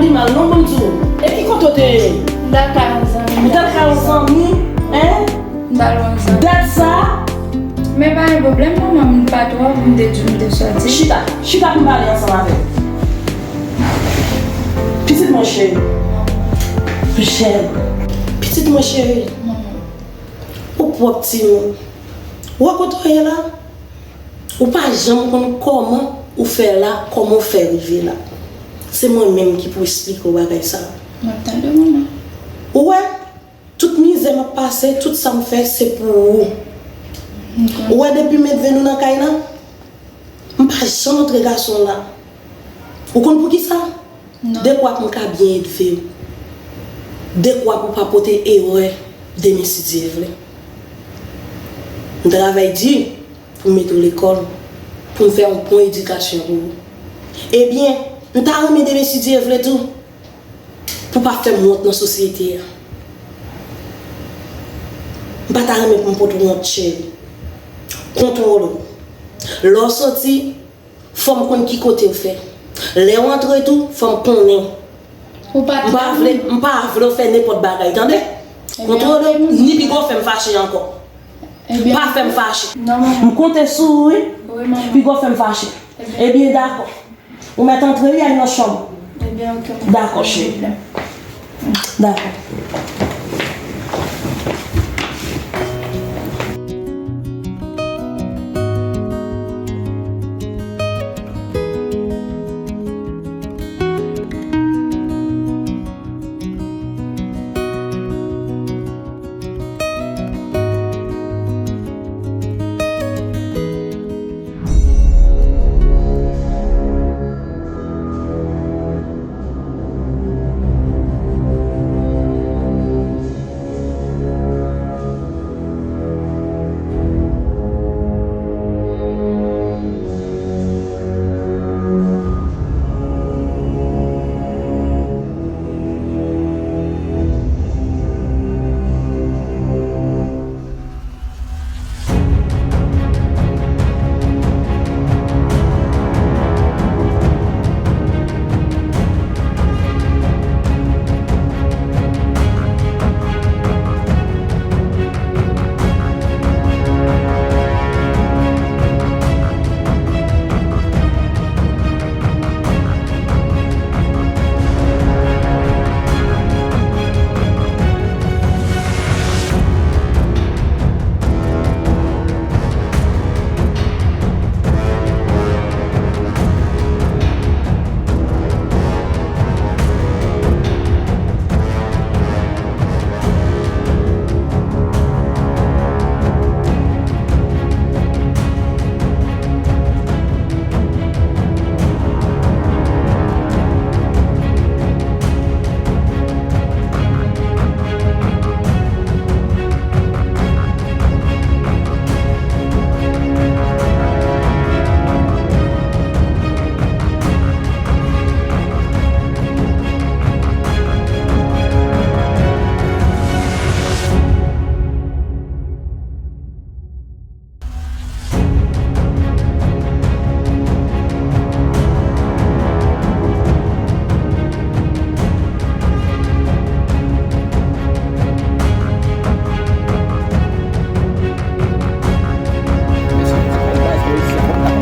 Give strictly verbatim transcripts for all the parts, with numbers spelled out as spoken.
Pi mal non, ban m di w. E ki kote w te ye? M t al kay yon zanmi. Ou t al kay yon zanmi? Hein? M t al wè yon zanmi. Dat sa? Men pa gen pwoblèm, manman, m pa twò, m te di w m te sòti. Chita, chita pou m pale ansanm avè w. Pitit mwen cheri. Jèn. Pitit mwen cheri. Ou pwòp timoun. Ou wè kote w ye la? Ou pa janm konn kòman ou fè la, kòman ou fè rive la. Se mwen menm ki pou esplike w bagay sa. M ap tande, manman. Ou wè, tout mizè m ap pase, tout sa m fè, se pou ou. Ou wè, depi m leve nou nan kay la, m pa janm antre gason la. Ou konn poukisa? Non. Dekwa pou m ka byen elve w. Dekwa pou w pa pote erè demen, si Dye vle. M travay di pou m mete w lekòl, pou m fè yon bon edikasyon pou ou. Ebyen, m ta renmen demen, si Dye vle tou, pou w pa fè m wont nan sosyete a. M pa ta renmen pou m pote w wont, cheri. Kontwole w. Lè w soti, fò m konn ki kote w fè. Lè w antre tou, fò m konnen. Ou pa M pa vle, m pa vle w fè nenpòt bagay, tande? Ebyen, kontwole, ok, manman. Ni piga w fè m fache ankò. Ebyen, pa fè m fache. Non, manman. M konte sou ou, wi. Wi, manman. Piga w fè m fache. Ebyen. Ebyen, dakò. Ou mèt antre, wi, al nan chanm ou. Ebyen, ok, manman. Dakò, cheri. Dakò.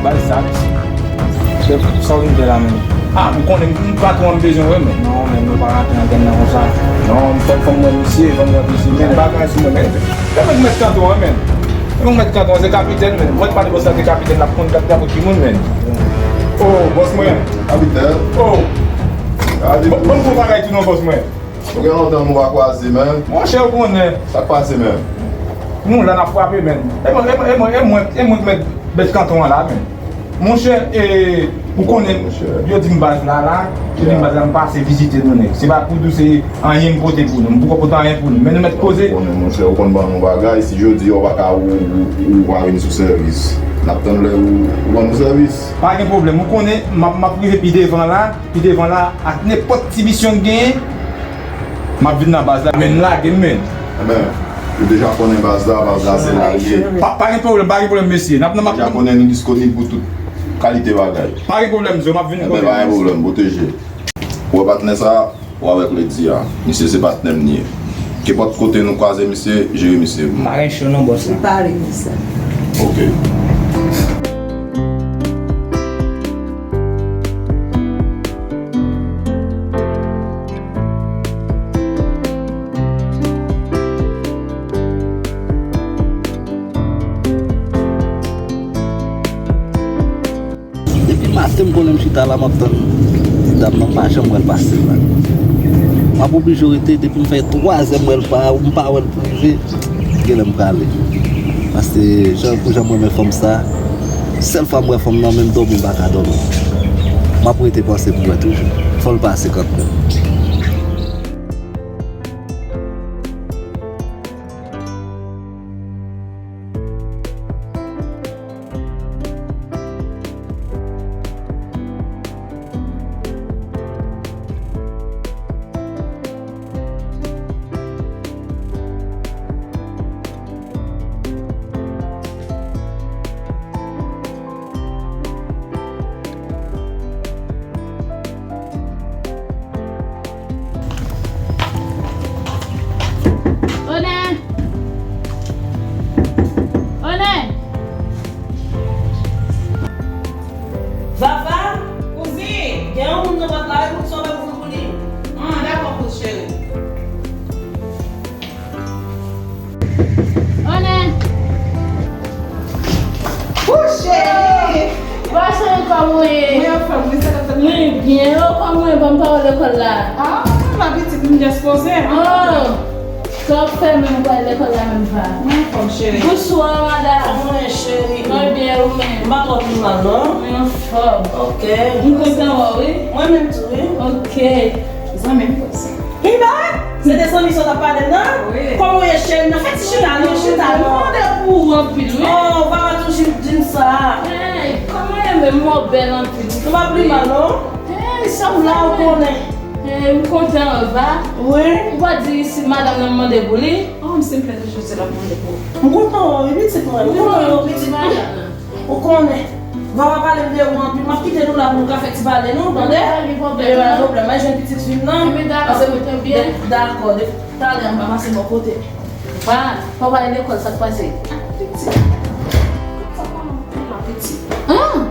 Baz sa, mesye. Chèf, sa w vin fè la menm? Ah, m konnen m patwon an m bezwen wè, men. Non, men nou pa rantre nan grenn nan konsa. Non, m fòk fò m wè misye, fò m wè misye, men bagay sou mwen, men. Lè mwen mèt kanton an, men. Lè mwen mèt kanton an, se kapitèn, men. Mwen pale bòs la, se kapitèn, l ap konn, l ap drapo ki moun, men. Oh, bòs mwen. Kapitèn. Oh. Bon, bon, bon bagay tou non, bòs mwen. Nou gen lontan nou pa kwaze, men. Monchè, ou konnen. Sa k pase, men? Nou la n ap frape, men. E mwen, e mwen, e mwen, e mwen, e mwen k mèt bèt kanton an la, men. Monchè, e, ou konnen, yo di m baz la, la, yo di m baz la, m pase vizite nou nèg. Se pa pou di w se anyen m pote pou nou. M poko pote anyen pou nou. Men nou mèt koze. Ou konnen, monchè, ou konn ban nou bagay. Si jodi a ou pa ka, ou, ou, ou pa vin sou sèvis, n ap tann lè ou, ou ban nou sèvis. Pa gen pwoblèm. Ou konnen, m ap, m ap rive pi devan la. Pi devan la, ak nenpòt ti misyon m genyen, m ap vin nan baz la, men n lage m, men. Enben, ou deja konnen baz la, baz la se la l ye. Pa, pa gen pwoblèm, pa gen pwoblèm, mesye. N ap nan... Ou deja konnen nou disponib pou tout kalite bagay. Pa gen pwoblèm, Zo, m ap vin konnen. Enben, pa gen pwoblèm, pwoteje. Ou wè Patnè sa, w a wè k lè di a. Misye se patnè m li ye. Kenpòt kote nou kwaze misye, jere misye pou mwen. Pa gen cho non, bòs la. Li pale konsa. Ok. Depi maten m konnen m chita la, m ap tann ti dam nan, m pa janm wè l pase la. M ap oblije rete, depi m fè twazè m wè l pa, m pa wè l pou rive, genlè m prale. Paske jan, pou jan m renmen fanm sa, sèl fwa m wè fanm nan, menm dòmi m pa ka dòmi. M ap rete panse pou wè toujou. Fò l pase kanmenm. Onè! Onè! Vava, kouzin, gen yon moun nan pòt la, wi, moun sa w pa ouvri pou li. Ah, dakò, kouz cheri. Onè! Wou, cheri! Bon, cheri, kòman w ye? Mwen anfòm, wi, sa k ap fèt? Mwen byen, o, kòman w ye? Ban m pawòl lekòl la. Ah, ma pitit, m dispoze. Oh, sa w ap fè menm pou al lekòl la menm pa? Mwen anfòm, cheri. Bonswa, madanm. Kòman w ye, cheri? Mwen byen, ou menm? M pa twò pi mal, non. Mwen anfòm. Ok. M kontan wè w, wi. Mwen menm tou, wi. Ok. Zanmi m konsa. Iba, se de zanmi sa w t ap pale m nan? Wi. Kòman w ye, cheri m nan? Fè ti chita non, chita non. Mwen mande pou ou anpil, wi. Oh, papa toujou di m sa. Hey, kòman w ye menm? Mwen bèl anpil. Ou pa pli mal non. Hey, sa w la ou konnen. Hey, m kontan, Eva. Wi. Ou pa di si madanm nan mande pou li? Oh, m se m plede jodi l ap mande pou ou. M kontan wè w, wi, pitit mwen. M kontan wè w, pitit mwen. Ou konnen, Vava pale m de ou anpil, m ap kite nou la pou nou ka fè ti pale nou, tande? Pa gen pwoblèm, non. Pa gen pwoblèm, mwen jwenn pitit fi m nan. Enben, dakò, paske kote w byen. Dakò, talè m pa pase bò kote. Vava, pa w ale lekòl, sa k pase? Pitit. Sa pa anpil la, pitit. An?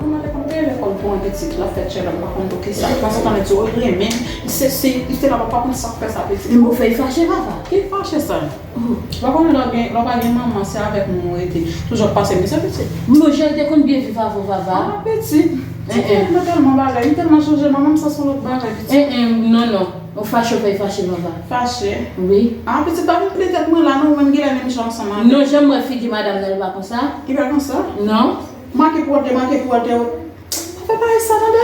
Mwen te konn peye lekòl pou yon pitit, l ap fè tchèlè, m pa konn pou kisa. Panse tann di w renmen, se, se, li te la, pa konn sa k fè sa, pitit. Enben, ou fè l fache, Vava? Ki fache sa? Ou pa konnen lè w gen, lè w pa gen manman, se avèk moun ou rete. Toujou ap pase mizè, pitit. Bon, jan l te konn byen viv avè w, Vava. Ah, pitit. Ti fi a, m tèlman bagay, m tèlman chanje, manman m sa se yon lòt bagay, pitit. Eh, eh, non, non. Ou fache, ou fè l fache, Vava. Fache? Wi. Ah, pitit, pa vin plen tèt mwen la, non, ou menm genlè menm jan ansanm avè l. Non, jan m wè figi madanm nan, li pa konsa. Li pa konsa? Non. Manke pou w te, manke pou w te. Pa fè bagay sa, tande.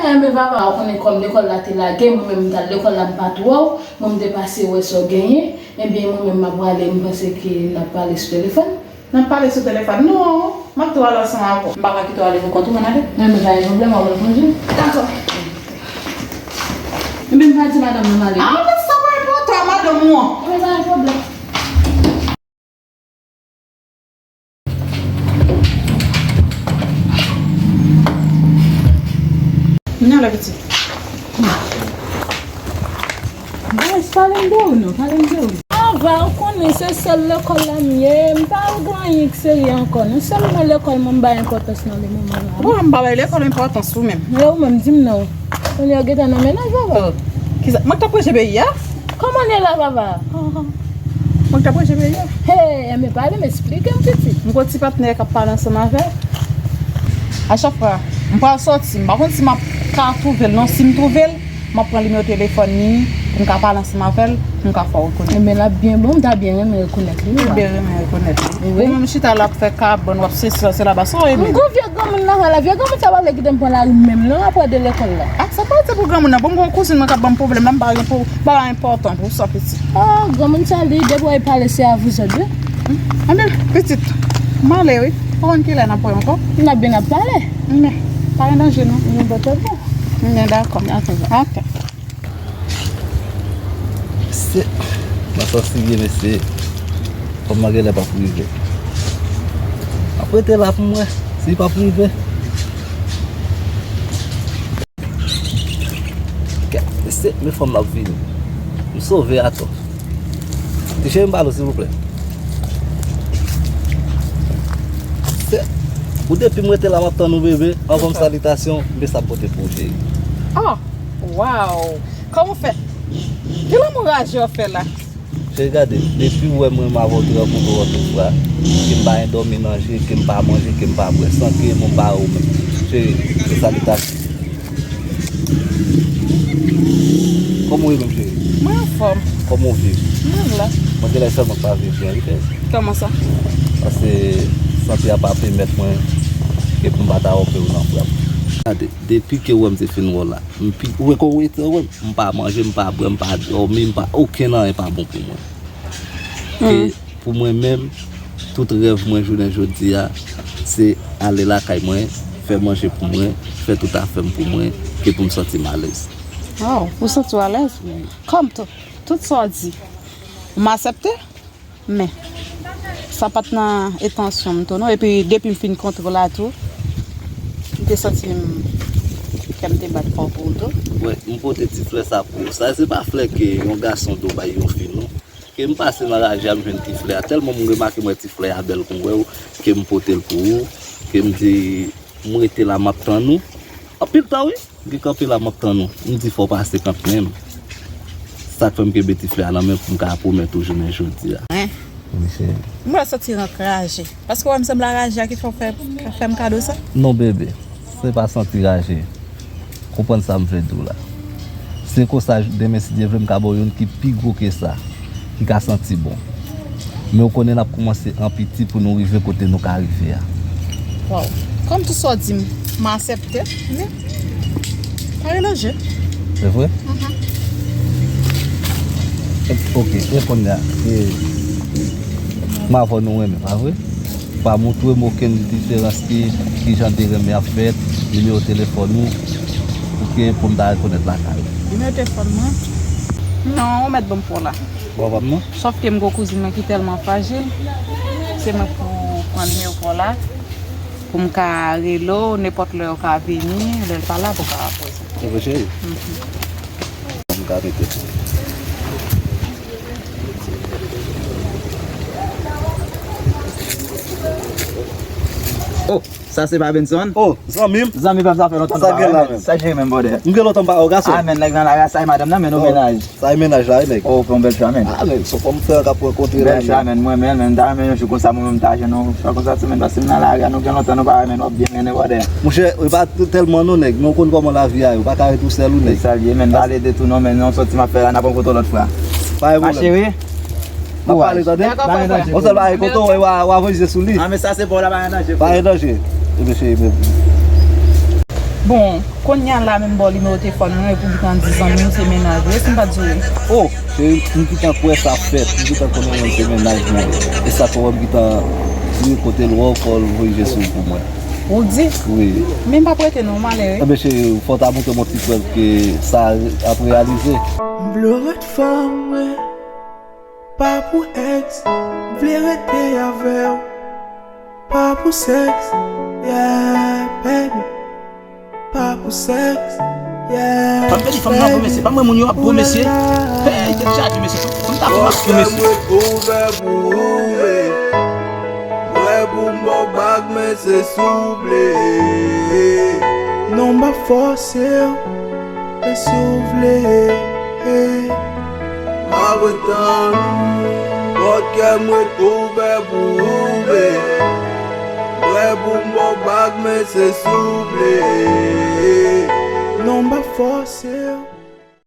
Hey, men Vava, ou konnen kòm lekòl la te lage, mwen menm m t al lekòl la, m pa t wè w, mwen m te pase wè sa w genyen, enben mwen menm m ap prale, m panse ke n ap pale sou telefòn. N ap pale sou telefòn? Non, m ap tou ale ansanm avè w. M pa ka kite w ale pou kont ou, ann ale. Enben pa gen pwoblèm, w ap al konje. Dakò. Enben m pa di madanm nan m ale. Ah, men sa pa enpòtan, madanm ou an. Enben pa gen pwoblèm. Vin la, pitit. Guys, pale m de ou non, pale m de ou. Ava, ou konnen se sèl lekòl la m ye, m pa gen anyen k serye ankò non. Sèlman lekòl mwen m bay enpòtans nan le moman la. Bon, m pa bay lekòl enpòtans ou menm. E ou menm, di m non. Kounye a w gentan nan mennaj, Vava? Oh. Kisa? Mwen k t ap ranje peyi a? Kòman w ye la, Vava? Mwen k t ap ranje peyi a. Hey, enben pale m, eksplike m, pitit. M gon ti patnè k ap pale ansanm avè l. A chak fwa, m pral sòti, m pa konn si m ap ka twouve l, non. Si m twouve l, m ap pran nimewo telefòn li pou m ka pale ansanm avè l, pou m ka fè w rekonèt. Enben, l ap byen bon, m ta byen renmen rekonèt li, wi. Ou byen renmen rekonèt li. Wi. Ou menm chita la ap fè kabann, w ap sesi, sela, ba sa w renmen. M gon vye granmoun nan la, vye granmoun sa pa vle kite m pran lari menm non, apre de lekòl la. Ah, sa pa se pou granmoun nan. Bon, m gon kouzin mwen k ap ban m pwoblèm la, m pa gen pou, bagay enpòtan pou sa, pitit. Oh, granmoun sa li, depi w pale se a vouzòt, wi. Enben, pitit, m ale, wi. Pa konn kilè n ap wè ankò. N ap byen ap pale. Enben, pa gen danje, non. Enben, dakò. Enben, dakò. Dakò. Ok. Mesye, m ap santi byen, mesye. Fanm nan genlè p ap rive. M ap rete la pou m wè si l p ap rive. Kè, Se, men fanm nan ap vini. M sove atò. Ti cheri, m pale w, silvouplè. Se, ou depi m rete la, m ap tann ou, bebe. Anvan m, salitasyon, m gen sa m pote pou ou, cheri. Oh, wow! Kòman w fè? Ki lanmou raje w ap fè la? Cheri, gade, depi w wè mwen, m avè w te rankontre w anpil fwa, ke m pa endòmi nan je, ke m pa manje, ke m pa bwè, san ke mwen m pa wè w menm. Cheri, se salitasyon. Kòman w ye menm, cheri? Mwen anfòm. Kòman w viv? Mwen la. Mwen genlè sèlman k pa viv byen, wi, cheri. Kòman sa? Paske sante a pa pèmèt mwen ke pou m pa ta oke w nan frap. Gade, depi ke w wè m te fin wè w la, m pi, ou wè kòman w rete, ou wè m, m pa manje, m pa bwè, m pa dòmi, m pa, okenn anyen pa bon pou mwen. Ke pou mwen menm, tout rèv mwen jounen jodi a, se ale lakay mwen, fè manje pou mwen, fè tout afè m pou mwen, ke pou m santi m alèz. Oh, ou santi w alèz? Wi. Kòm tou, tout sa w di, m aksepte, men sa pa t nan entansyon m tou non. Epi depi m fin kontre w la tou, m te santi m, kè m te bat fò pou ou tou. Wè, m pote ti flè sa pou ou. Sa se pa flè ke yon gason dwe bay yon fi non. Ke m pase nan raje a, m jwenn ti flè a. Tèlman m remake m wè ti flè a bèl, kon wè w, ke m pote l pou ou, ke m di, m rete la, m ap tann ou. Anpil tan, wi. M te kanpe la, m ap tann ou. M di, fò w pase kantmenm. Sa k fè m kenbe ti flè a nan men pou m ka pwomèt ou jounen jodi a. Hein? Wi, cheri. M wè w santi w anraje. Paske w wè m sanble anraje a ki fè w fè, fè m kado sa? Non, bebe. Se pa santi raje. Konprann sa m vle di w la. Se konsa, demen, si Dye vle, m ka ba w youn ki pi gwo ke sa, ki ka santi bon. Men w konnen n ap kòmanse an piti pou nou rive kote nou ka rive a. Waw. Kòm tout sa w di m, m aksepte, men pa relanje. Se vre? Mhm. Ok, e kounye a, e, m avè w nou renmen, pa vre? Pa montre m okenn diferans ki, ki jan de renmen ap fèt, nimewo telefòn ou, pou ke, pou m ta rekonèt lakay ou. Nimewo telefòn mwen? Non, ou mèt ban m pou w la. Bon, ban m non? Sòf ke m gen yon kouzin mwen ki tèlman frajil, se mwen pou pran nimewo pa w la, pou m ka rele w, nenpòt lè ou ka vini, lè l pa la, pou w ka poze. Ebyen, cheri. Mhm. M ka mete. Oh, sa se pa Benson? Oh, zanmi m. Zanmi pa m, sa fè lontan nou pa wè, men. Sa gen la, men. Sa jere menm, brother. M gen lontan m pa wè w, gason. Ah, men, nèg nan lari a, sa e madanm nan, men nou mennaj. Sa e mennaj la, wi, nèg. Oh, fè yon bèl chwa, men. Ah, nèg, se yon fòm frè k ap rankontre la. Bèl chwa, men, mwen, men, men, m ta renmen yon jou konsa, mwen menm, m ta jwenn yon fwa konsa, ti, men, paske m nan lari a, nou gen lontan nou pa wè, men, w ap byen mennen, brother. Monchè, e pa t-, tèlman non, nèg. Men w konn kòman lavi a ye, ou pa ka ret ou sèl, ou, nèg. Se sa l ye, men, m ta ale de tou, non, men, yon sòti m ap fè la, n ap rankontre lòt fwa. Pa gen pwoblèm. Ma chérie. N ap pale, tande? Dakò, frè, frè. Yon sèl bagay, kote w wè, w a, w a voye je sou li. Ah, men sa se pa w la, pa gen danje. Pa gen danje. Ebyen, cheri, men. Bon, kounye a la, menm ba w nimewo telefòn mwen, epi w gentan di zanmi w se mennaj ou, e si m pa t di w? Oh, cheri, m gentan kwè sa fèt, m gentan konnen mwen se mennaj mwen. E sa fè w wè m gentan di kote l wè w, fò l voye je sou l pou mwen. Ou di? Wi. Men m p ap rete non, malere. Ebyen, cheri, fò w ta montre m yon ti prèv ke sa ap reyalize. M vle w ret fanm mwen. Pa pou ex, m vle rete avè w. Pa pou sèks, yeah, baby. Pa pou sèks, yeah, baby. Fanm vle di fanm nan bon, mesye. Pa mwen moun yo ap bon, mesye. Hey, tèt chaje, mesye. Fanm ta bon, ap bon, mesye. Kè m ret ouvè pou ou, eh. Prè pou m ba w bag, men se souple. Non, m ap fòse w. E si w vle, m ap ret tann ou. Pòt kè m ret ouvè pou ou, babe. Prè pou m ba w bag, men se souple. Non, m p ap fòse w.